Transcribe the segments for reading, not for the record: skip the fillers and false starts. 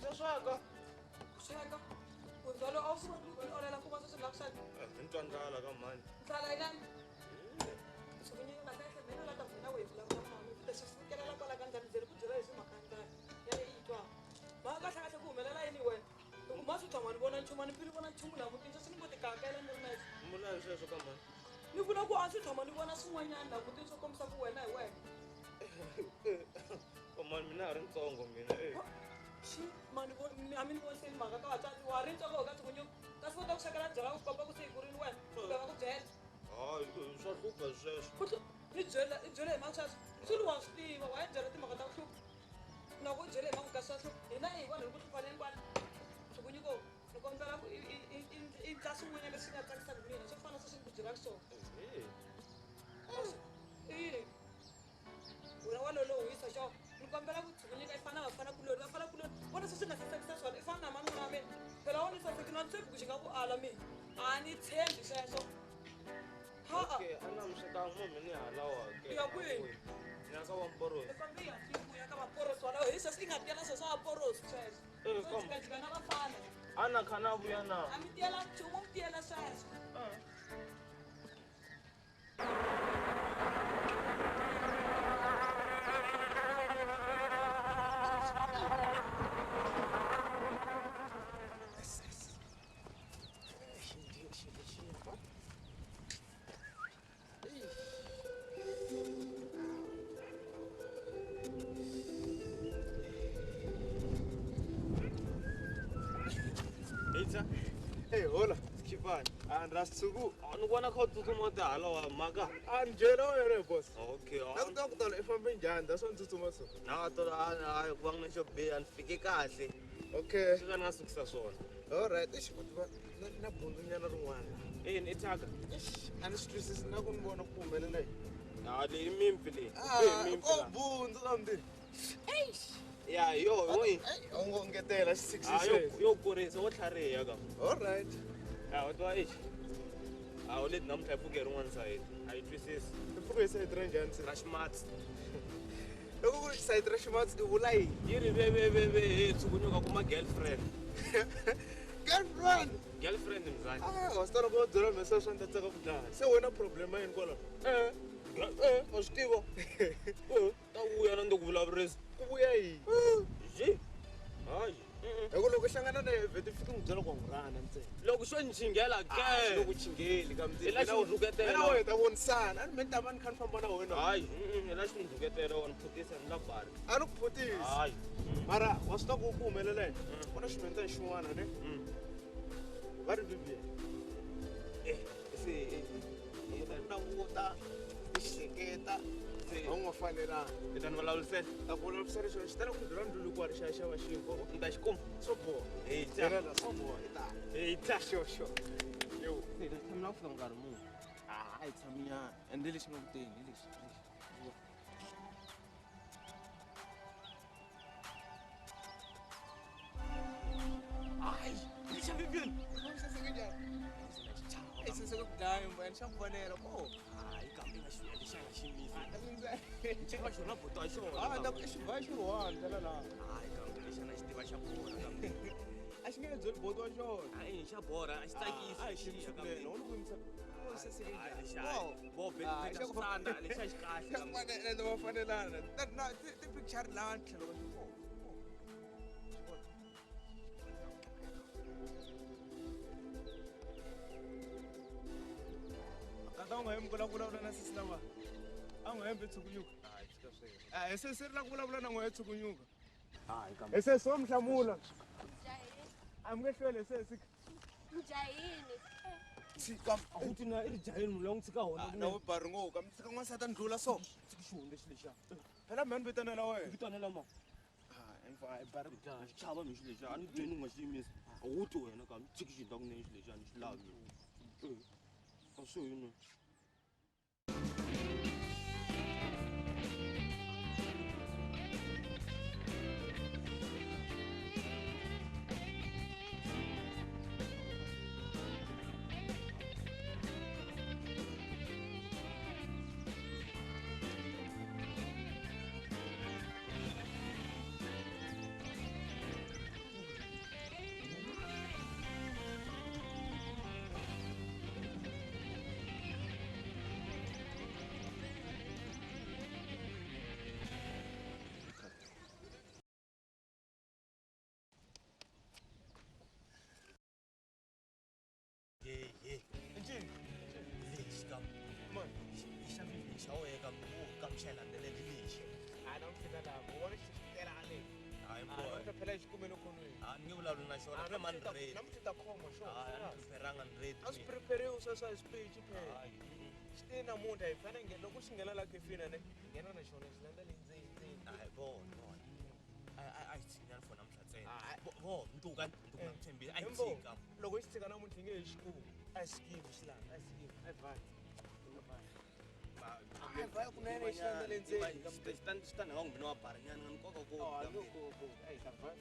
Swo sweka. Ku sweka. Ku ndzhwalo a wu swi koti ku olela ku va sweswi la ku sweka. Ni twa ndlala ka mhani. Ndlala yinani? Tshukunyuka kahle kahle mina la ta mina we vulavula mhani u ta swi fikelela kwala ka ndlala ni ku byela leswi mhaka ya ndlala ya leyi yi twaka. Mhaka kahle kahle ku humelela yini wena? Loko masi u tshama ni vona nchumu a ni pfi ni vona nchumu laha mutini sweswi ni ngo tikakela ni ri nexe. Vula yini sweswo ka mhani? Ni vula ku a ndzi tshama ni vona swin'wanyana laha mutini swo kombisa ku wena hi wena. Ka mhani mina ha ri ntsongo mina e. Xi mani a mi ni voniseli mhaka ka vatswari wa ha ri ntsongo ka tshukunyuka kasi vo ta ku swekela byala ku komba ku se hi kurini wena kumbe va ku byela. Hayi swa hlupha sweswo. Ni byela i byele hi mhaka sweswo swi ri wa swi tiva wa yi byela timhaka ta ku hlupha na ku byele hi mhaka ka swa hlupha hina hi vanhu hi ku hluphaneni kwala tshukunyuko ni kombela ku i ndla swin'wanyana leswi nga tsakisaka mina swo fana na sweswi ni ku byelaka swona. I wena wa lolohisa xo ni kombela ku tshukunyuka i fana vafana kuloni vafana kuloni vona sweswi nga sasekisa swona i fana na mani n'wana wa mina phela wo ni sasekile a ni tshembi ku xi nga ku ala mina a ni tshembi sweswo. Okay, a na mi swekanga mo mi ni halawa ke. Ya kwihi? Ni ya ka vamporosi. Ni kombe ya ku ya ka vamporosi walawo hi sweswi i nga tiyela sweswo swa vamporosi sweswo. Swo jikajika na vafana. A na kha na vuya na. A mi tiyela nchumu mi tiyela sweswo. Itsa. Hey, hola. Xipani. A ni ra suku. A ni vona kha u tsutsuma ti hala wa mhaka. A ni byela wena boss. Okay. Na ku ta ku tala i fambe njhani? That's why ni tsutsuma so. Na tolo a ku va na xo biha ni fike kahle. Okay. Sweswi a ni nga sukisa swona. All right. Eish, va na bundunyana rin'wana. Yini i thyaka? Eish, a ni swi twisisi na ku ni vona ku humelela yini. Ha leyi i mimpfi leyi. Ah, o bundzu kambe. Eish. Ya yo yo. Ei, u ngo ngetela xi Ah, yo kurisa wo tlhariha ka. All right. Ya u twa eish. A wu leti namuntlha yi pfuke rin'wana sayiti. A yi twisisi. Yi pfuke hi sayiti ra njhani se? Ra ximatsi. Loko ku ri sayiti ra ximatsi i vula yini? Yi ri ve ve ve ve he tshukunyuka kuma girlfriend. Girlfriend? Girlfriend mzani. Ah, wa swi tiva loko wo byela mhesa swa ni ta tsaka ku dlaya. Se wena problem ya yini kwalaho? Eh, wa swi tiva. Ta vuya na ni ku vulavurisa. Ku vuya yini? Ji. Hayi. Hi ku loko i hlangana na yena vhete fika n'wi byela ku wa n'wi rhandza ntsena. Loko xo ni chingela ke. A xi ku chingeli ka I la xi n'wi rhuketela. Mina wena hi ta vonisana. A ni me ni ta va ni kha ni famba na wena. Hayi, i la xi n'wi rhuketela wa ni phutisa ni la bari. A ni ku phutisi. Hayi. Mara wa swi tiva ku ku humelela yini? Ku na xinhwanyetana xin'wana ne? Va ri Vivian. Eh, se i ta languta, i hleketa. A wu nga fanelanga. I ta ni vulavurisela? Ta ku vulavurisela xona xi tala ku ndlhula ndlulu kwale xa xava xinkwa. Ni ta xi kuma. Swo boha. Hi ta. Yena swo boha i ta. Hi ta. Sure, sure. Yo. Se hi ta tshamela ku fika nkarhi muni? Ah, a hi tshaminyana. Ende lexi nga ku teni hi lexi. Hayi, lexa Vivian. Ei, saseka ku dlaya mba xa ku vonela ko. Hayi, kambe nga xi lexa nga ximisi. Xi va xona buti wa xona. Ah, ta ku xi va xi ri one ndlela laha. Hayi, kambe lexa na xi tiva xa borha kambe. A xi nge byeli buti wa xona. Hayi, xa borha, a xi tsakisi. A xi swinene, u ni ku yimisa. Bo, Ah, be xitanda, lexa xi kahle Xa kambe. fanele, va fanelana. Na ti picture laha tlhelo ka xi. Kata u nga hembi ku lava ku vulavula na sesi lava. A nga hembi tshukunyuka. Hayi, tshika sweswo. Ah, sesi ri lava ku vulavula na n'wehe tshukunyuka. Hayi, kambe. Sesi wa mi hlamula. A mi nge hlweli sesi. Mujahini. Tshika. A wu ti na i ri jaheni munhu loyi a n'wi tshika hona. Na wu bari ngopfu, ka mi tshika n'wansati a ni ndlula so. Tshika xihundla xi lexiya. Phela mhani vitanela wena. Vitanela ma. Ah, emva i bari. Dlaya, xi chava mi xi lexiya, a ni byeli u nga xi yimisi. A wu ti wena ka mi tshiki xi ndla kunene xi lexiya, ni xi lavi. A swi yini? Phela xi kumele khonweni. A ni nge vulavuli na xona phela mani ready. Namuntlha ta khoma xona. A ni preparanga ni ready. A swi prepariwi sweswo a speech phela. Xi te namuntlha hi fanele nge loko xi nghena la khefini ne nghena na xona xi landza le ndzeni ndzeni. Hayi vona vona. A xi tshinyana for namuntlha ntsena. Vo ntuka ntuka na tshembile a xi tshika. Loko xi tshika namuntlha nge he xi kumi. A xi skimi xi landza a xi skimi a vai. A vai kunene xi landza le ndzeni. Xi ta ni nga wa barinyana nga nkoka ko. Ah no go go. Ai ta vai.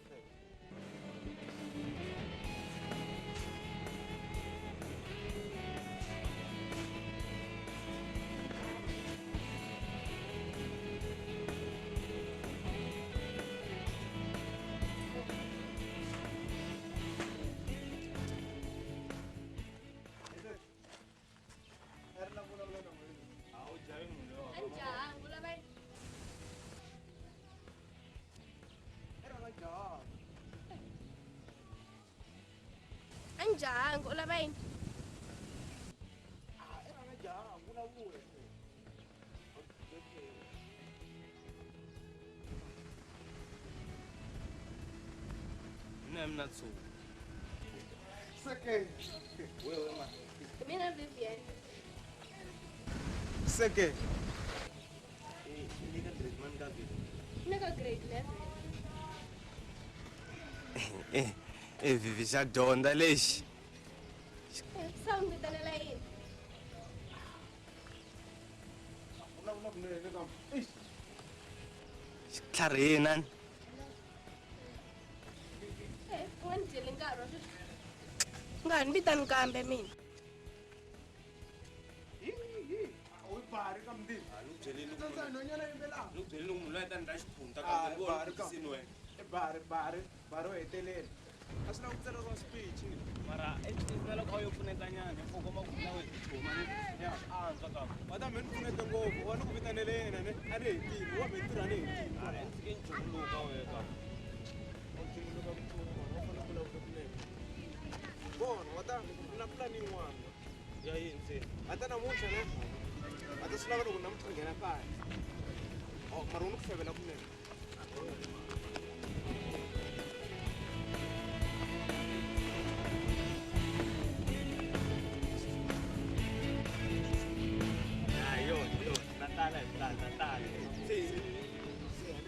Njhani u lava yini? Mina mina tsuku. Seke. Wewe ma. Mina Vivian. Seke. Ni ka grade man ka Vivian. Ni ka grade 11. Vivi xa dyondza lexi. Se u vitanela yini? Xi tlharihini nani? U nga ni byeli nkarhi wa sweswi. U nga ha ni vitani kambe mina. U bari ka mndini. Ni ku byelini Tsandza nhwanyana yimbelaka. Ni ku byelini ku munhu loyi a ta ni dlaya xiphunta kambe ni vona ku tisini wena. Bari bari bari wo hetelela. A swi lava ku tsariwa speech. Mara na loko a yo pfunetanyana hi komba ku na wena chuma ni ya antswa ka. Wa ta me ni pfunete ngopfu wa ni ku vitanele yena ne a ni hetile wa me ntirho a ni hetile. A ni tshike ni juluka wena ka. U juluka ku chuma wa fanele ku vulavula kunene. Vona wa ta na pulani yin'wana. Ya yini se? A ta namuntlha ne a ta swi lava loko namuntlha nghena kaya. Oh mara u ni ku fevela kunene.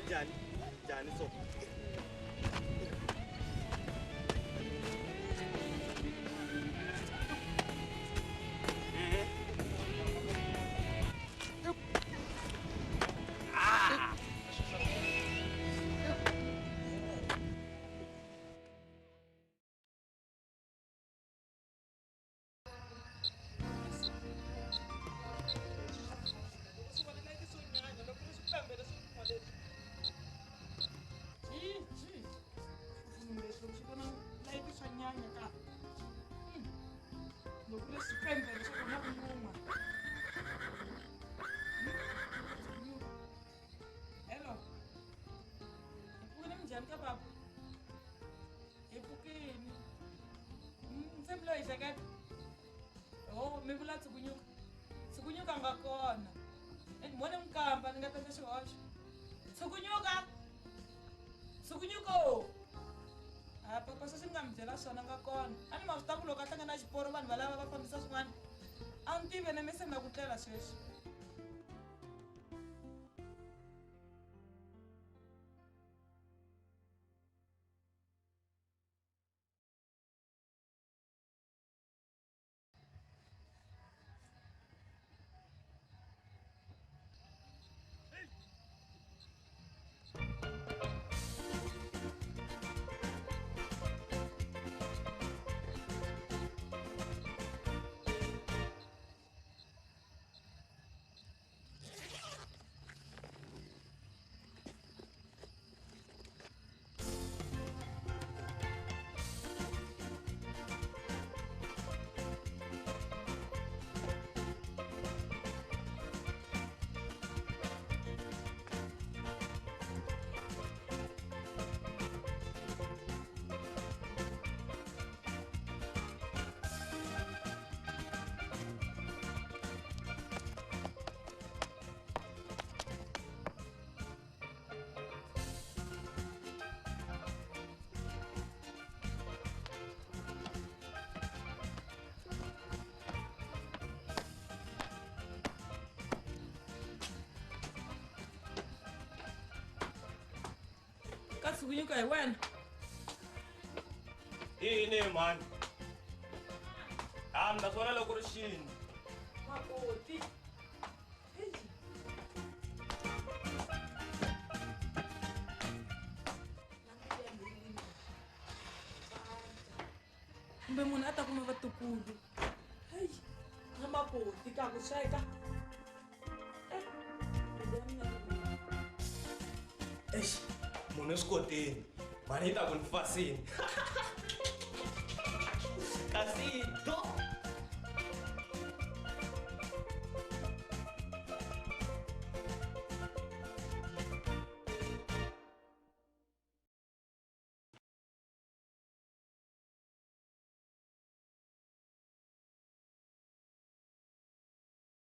Njhani? Njhani so? Hello. Hi pfukile minjhani ka baba? Hi pfukile. Se mi lo hi hleketa? Oh, mi vula Tshukunyuka. Tshukunyuka a nga kona. Mo ni n'wi kamba ni nga ta endla xihoxo. Tshukunyuka! Tshukunyuka! A papa sweswi ni nga mi byela swona nga kona. A ni ma swi tiva ku loko a hlangana na xiporo vanhu valava va fambisa swin'wana. A ni tivi ene mi se mi na ku tlela sweswi. Ka tshukunyuka hi wena. Yini mhani? A mi ta swona loko ri xini. Makoti. Kumbe munhu a ta kuma vatukulu. Heyi, na makoti ka ku sweka. Eish, munhu swi koteni. Mhani yi ta ku ni fasini. Kasi